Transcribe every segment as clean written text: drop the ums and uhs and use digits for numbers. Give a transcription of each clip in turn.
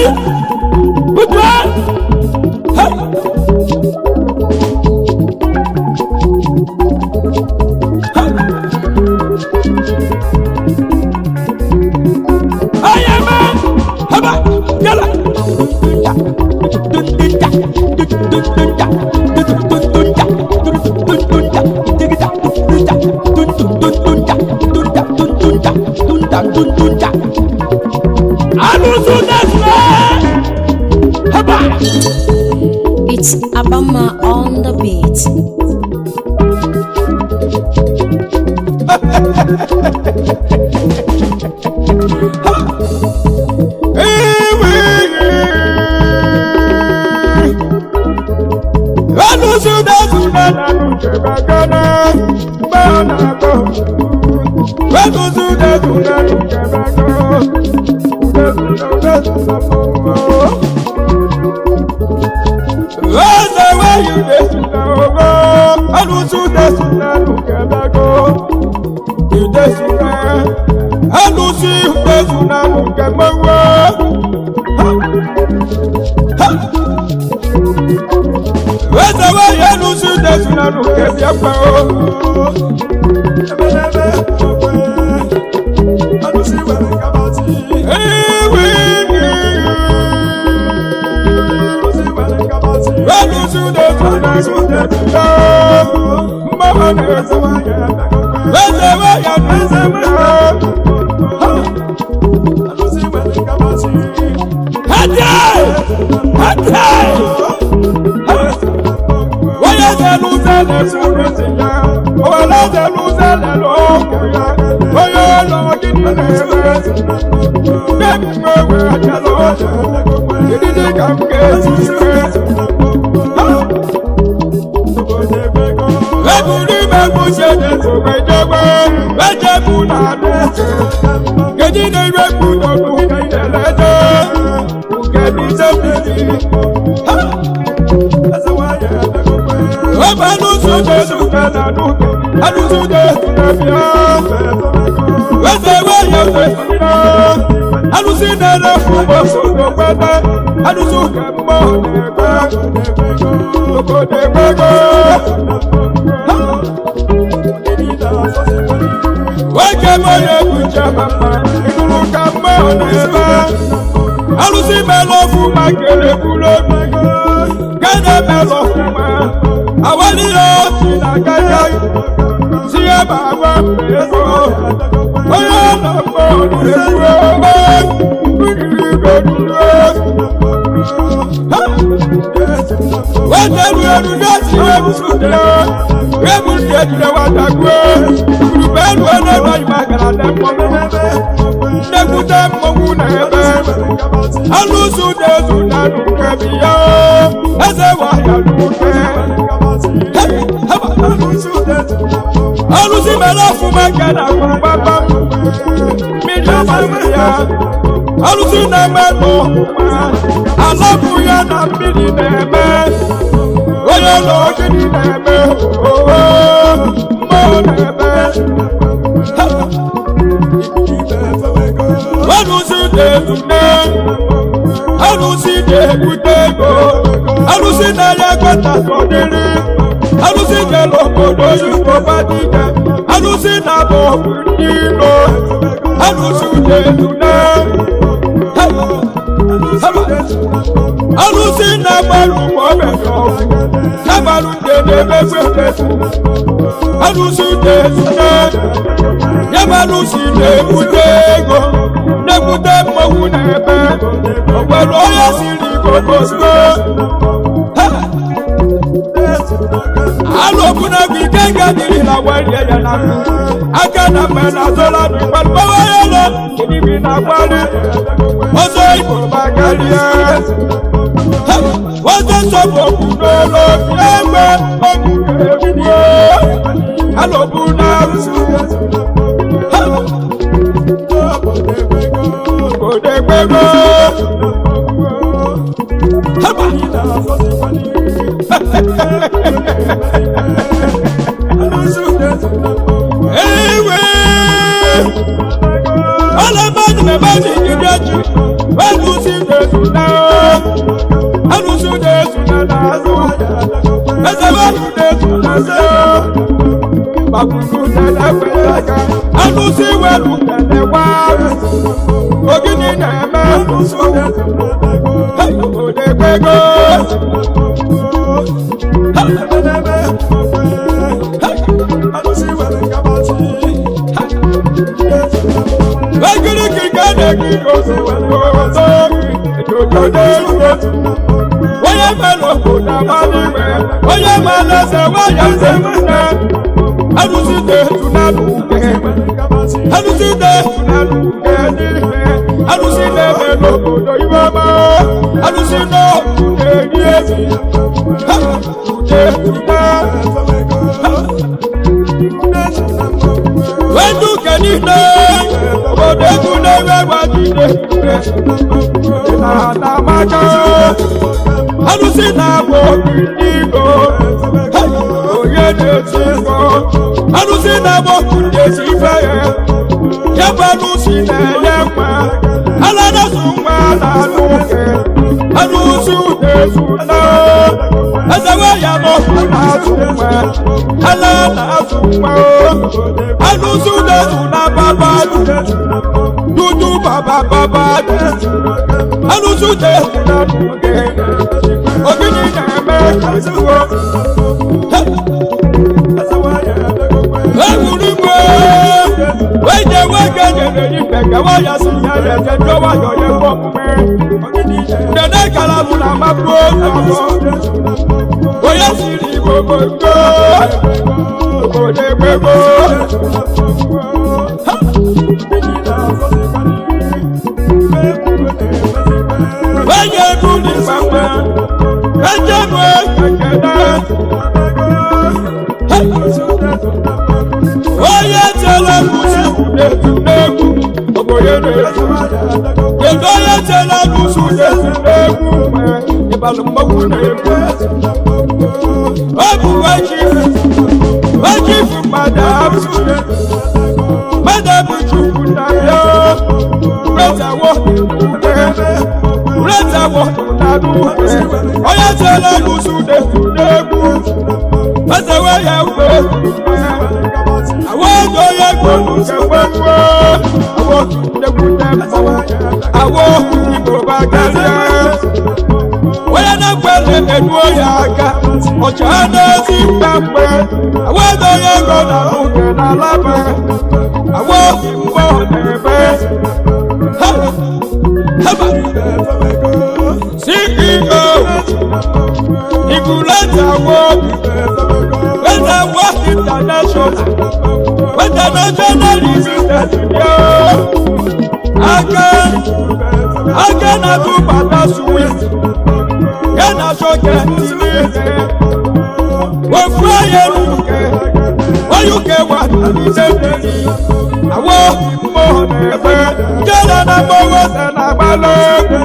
Butua! Hey! Ayama! Haba! Yala! Alusu Nesme! Haba! It's Abama on the beat. All about the Alụsị welu kele wa ogini na-eme obodo ekwego. Egirigi ga-egi onye mere obodo amalime onye mere eze nwanyị eze nne alụsị dị n'alụke alụsị dị n'alụke n'ihe alụsị na-eme n'obodo iwe ọma alụsị n'ọkụ na-eri ezi ha uche tuna wẹ́ndù kẹ́ni lé obodo egwu na-enwe gbajide na-amaka alụsị na-abụ ndị Igbo onye na-eti igbo alụsị na-abụ ndị esi ife ya ya bụ alụsị na-enye nwa aladasu nwa na-alụ oke alụsị na-ezu na ezewe ya n'ọkụ na-azụ nwa ala na-azụ nwa alụsị na-ezu na baba dudu baba baba alụsị na-ezu na oge ogini na-eme ezigbo ewurugbo weje wege nyere ife ka waya si ya ya je jụọ wayọ ya mbọ dede kara mụ na mapụ otu onye siri igbo gbogbo obodo egbegbo onye egwu dị mkpamkpa eje bụ ekene onye chere lụsụ na-etu n'egwu obodo na-etu kedu onye chere lụsụ na-etu n'egwu ịbalụ mmanwụ na-egwu ọ bụ wechifu mmadụ abụ mmadụ abụ chukwu na ya rezawo rezawo na onye chere lụsụ na-etu n'egwu ezewe ya ugbo àwọn ọjọ́ yẹ gbọ́dọ̀ kẹfẹ́ àwọn ndekùtẹ̀ mọ́ àwọn ìbò bá kẹsẹ̀. Wọ́n yẹn gbẹ́lẹ̀ ẹ̀dúró yà ká ọ̀chá náà sì pẹ́pẹ́. Àwọn ọjọ́ yẹ gbọ́dọ̀ lókè náà lábẹ́. Àwọn ìbò nẹ̀fẹ́. CEO ìgúlẹ̀tà wọ́ọ̀dù wẹ́tà wọ́ọ̀dù international international business yo. Aka aka na tu bata suwi yana sọkẹ nílé wọ́n fún ayé lùkẹ́ wọ́n yóò kẹ́ wà ní sẹ́ńtẹ̀lì àwọn ìmọ̀ ẹ̀fẹ́ jẹ́lẹ̀ náà mọ̀ wọ́n sẹ̀ náà bá lọ́ọ̀kù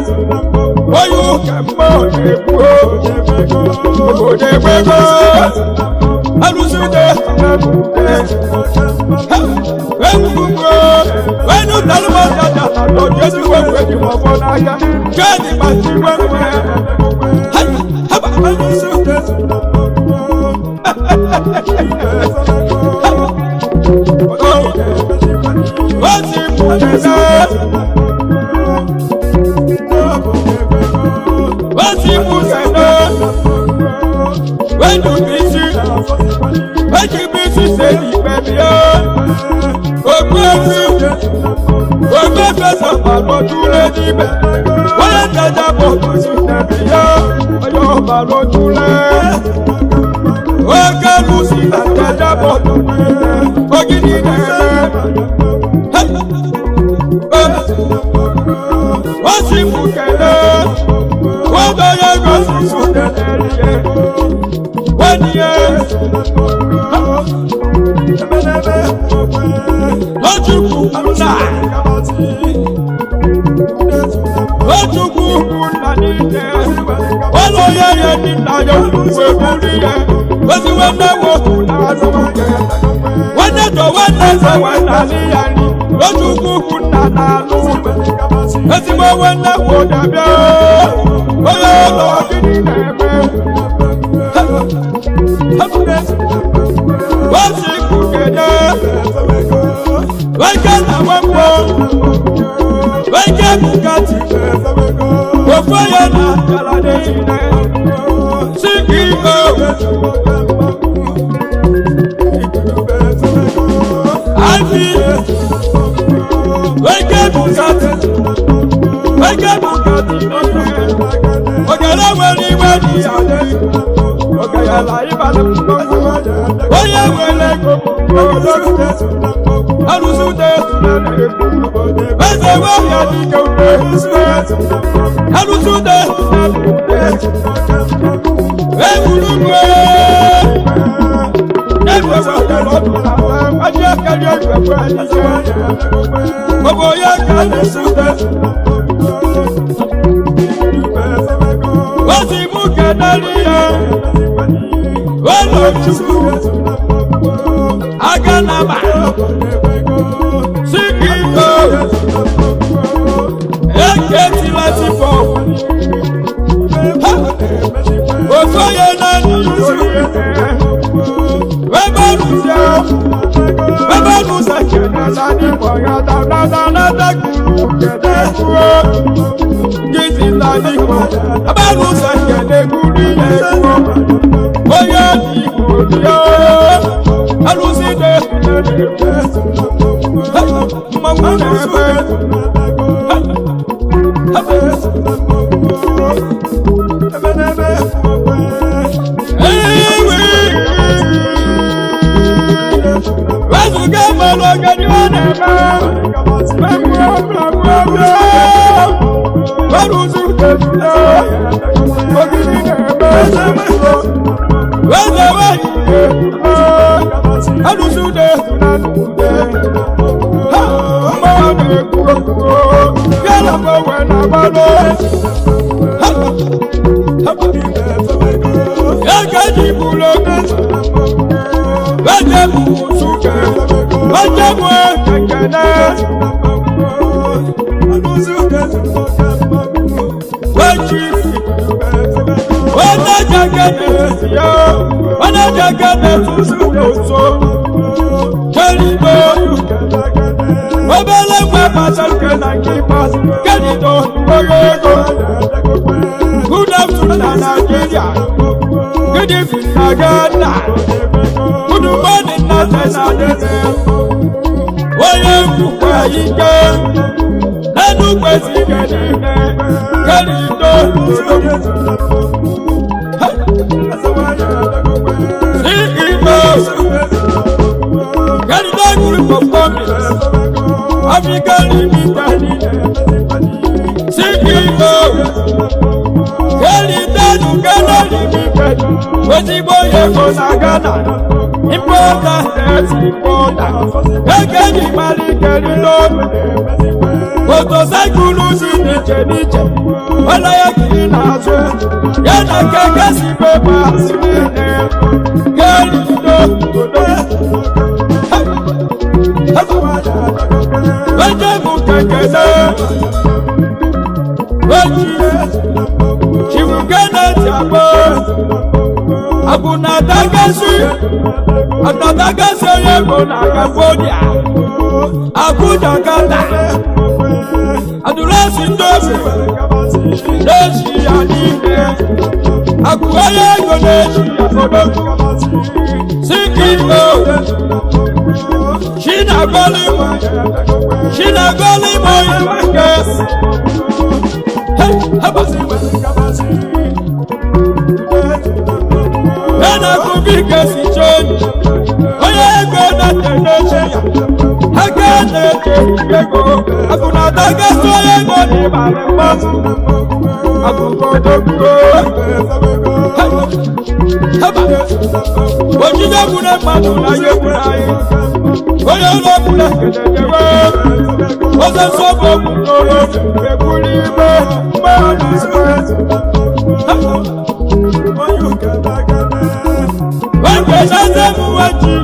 wọ́n yóò kẹ́ mọ̀ ẹ̀kú òde gbẹ́gbẹ́ alùsùdẹ̀ ẹ̀kúgbọ́ wẹ́nu tẹlifọ̀ dada lọ́jọ́ sí wẹ́wẹ́ ní wọ́n fọ́ n'aka kẹ́ẹ̀dì bá ti wẹ́wẹ́ haba alùsùdẹ̀. Wọ́n ti mú kẹ̀kẹ́. Wọ́n ti mú kẹ̀kẹ́. Wẹ́nu bí sí. Wẹ́jú bí sí ṣe ìgbẹ̀mí ọ́. Ògbó ẹ̀fí. Ògbó ẹ̀fẹsẹ̀ pàlọ́ dúró níbẹ̀. Wọ́n yẹ jẹjẹ bọ̀ kò sí tẹ̀lé yá. Ọyọ́ pàlọ́ dúró. Ó kẹ́lu sí àjẹjẹ bọ̀ ògidì nẹ̀ẹ́. Wọ́n sì mú kẹ̀lẹ́. Wọ́n bẹ̀rẹ̀ gọ́sùn sùn kẹ̀lẹ́ yẹ. Wọ́n ní ẹ́. Ojukwu nna Ojukwu nna niile ụlọ ya ya dị nna ya wee buru ya ozi nwanne nwoke na azụ ya nwanne tọ nwanne eze nwanne ali ya nri Ojukwu nna na alụ ezigbo nwanne nwoke bịa onye ụlọ gịnị na-eme. Eke Bugatti, ofu onye na akara niile, CEO, IV, Eke Bugatti, Eke Bugatti, ogere nwere iwe dị ya ogere ịbara onye nwere ego arụsị ụda eze nwe ya dike ude arụsị ụda egwurugwu ọ bụ onye ka na-esi ụda ozi mụ kenere ya ụlọ chukwu aga na ma CEO eketilati fọ ofu onye naanị ebe rụzie ebe rụzie kenela n'igbo ya danadana kwuru kene kwuo gịzi na n'igbo ebe rụzie kene kwuru ihe kwuo onye n'igbo bịa arụsị dị mmanwụ na-ebe. Wezuga mmanụ ọgadi ọ na-eme Obele nwa gbasara uke na nke ikpeazụ kedido onye ego. Good afternoon na Nigeria, good evening na Ghana, good morning na Tanzania. Onye nkwukwa ike n'enu kwesị ike niile kedido. CEO Kedido Group of Companies Africa Limited, CEO Kedido Ghana Limited, ezigbo onye ego na Ghana, importer exporter, eke ji mara kedido motosaịkụlụ si n'iche n'iche, ọla ya kiri n'azụ ya na keke si pepa si niile kedido odo. Weje mụ kekele weji chifu Kenneth Agbo Akunatagasi Akunatagasi onye bụ na Cambodia Abuja Ghana adụrasị ndị ofe na-echi ya niile akụ onye ego na-echi ya odogwu CEO Chinagolimo Chinagolimo Iweke. Hey, haba. Ena kubike si chonyi onye ego na-eche ya aka na-eche ego akụnatagasi onye ego n'ịbalị mmasị akụkọ odogwu. Haba. Ojide gburu mmadụ na ya egburu anyị onye ụlọ ọbụla kedejewe oze nsọbụ okpukoro ekwuru ime mmadụ. Wekweneze mweji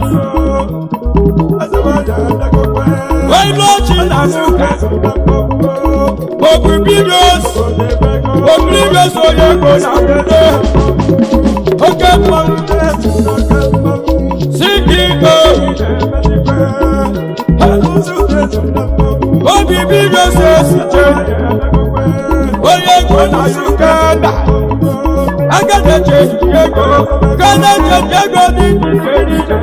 wee na suka obibidos obibidos onye ego na kwudo oke mmanwụ CEO Obi bido si esiche onye ego na Uganda. Aka na-eche ego ka na-eche ego dị iche iche.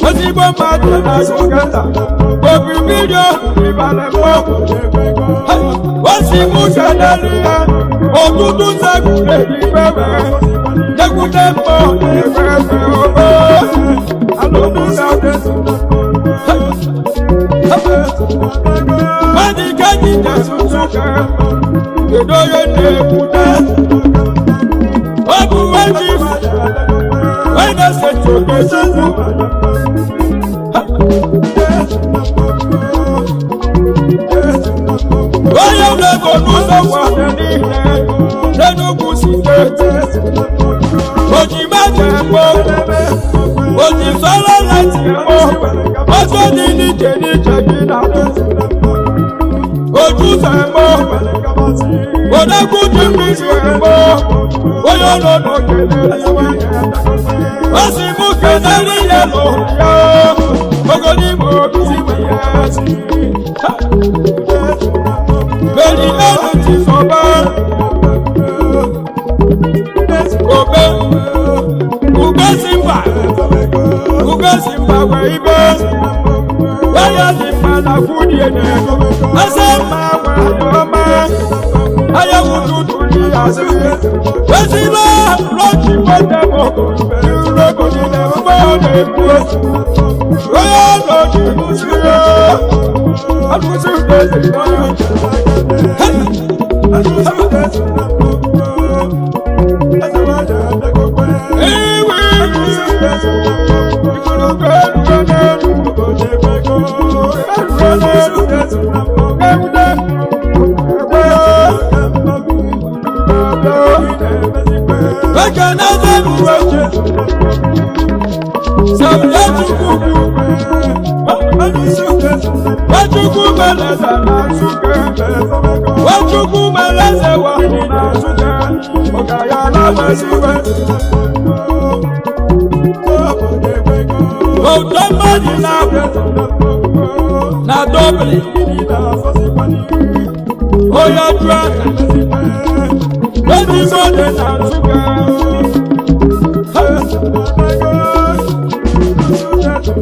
Ezigbo mmadụ na Uganda. Obi bido ịbara mmọnwụ. Osi mụ kenelu ya ọtụtụ nzagwure ibewe jekwute mmụọ na-efe efe obe alụmụ mmadụ ike ji jesu Nsụka. Kedu onye na-ekwute? Ọ bụ weji onye na-esetu Okechukwu. Onye na-ego n'ụzọ kwado niile n'Enugwu steeti. Ojima jembo, oji sọlọ láti mọ, ọjọ́ ní níjẹ níjẹ kí nàdó. Ojú sẹ̀mọ́, òdẹ́kùn ti fi sẹ̀mọ́, onye ọ̀nà kẹlẹ̀ lẹ́wọ̀. Ó sì mú kẹlẹ́ níyẹn lọ yá, ogo ní mo ti wí yá sí. Bẹ́ẹ̀ni ẹnu ti sọ bá. Obe, ube si mba, ube si mba wee ibe. Waya si mba na kwunye ne, ese mma nwanyị ọma. Aya wututu ni asị. Esila lọchi nwete m, irego niile mgbe ọ na-ekwu. Onye nọchi kwụsị ya, alụsị ezi Wachukwu meleze wa na Nsụka, ọka ya na-amasị. Ọ̀dọ́ mmadụ na-abụ na Dublin, onye ju aka, ezigbo dị na Nsụka.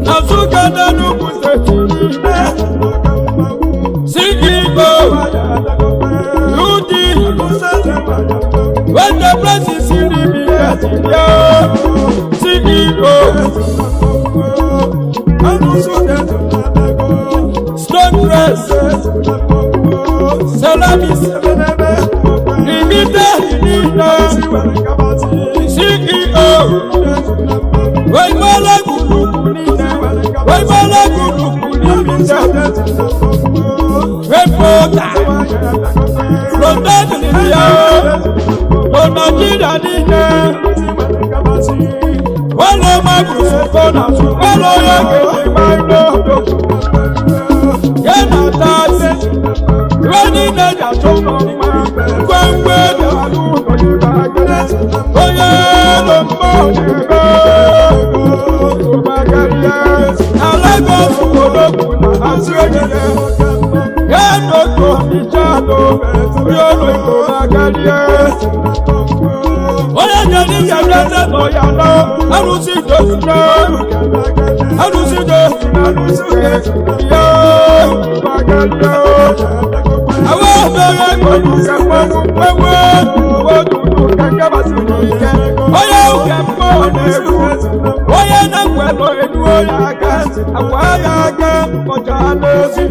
Na Nsụka n'Enugwu steeti niile, CEO, UD, Enterprises Limited, CEO, Stone Press, Salamis, Limited, CEO, Wemala Guluku, Wemala Guluku Limited, Reporter, from Dublin, to Nigeria niile. Wọ́n lọ máa gùsù kọ́nà, wọ́n lọ yẹ kejì máa ń lọ òdòkú. Yẹ́nà táàsì, ìwé nílẹ̀ yàtọ̀ mọ̀ gbẹ́ngbẹ́ dàlú òyìnbá. Oyè ló ń bọ̀ nígbà òyìnbá káríyá. Alágọ̀sù olókùn náà á sí òjìlẹ̀. Yẹ́nà tó ìjà ló rí olóyìnbá káríyá. Onye nyere ihe ndeze nọ ya nọ, arụsị dozi na arụsị dozi na arụsị ya awa obere gbọdụ mmanwụ mmanwụ odudu keke masịrị ike. Onye oge mmụọ na-egwu, onye na-ekwelọ eduo ya aka, akwa ya aka, kọcha n'ozi.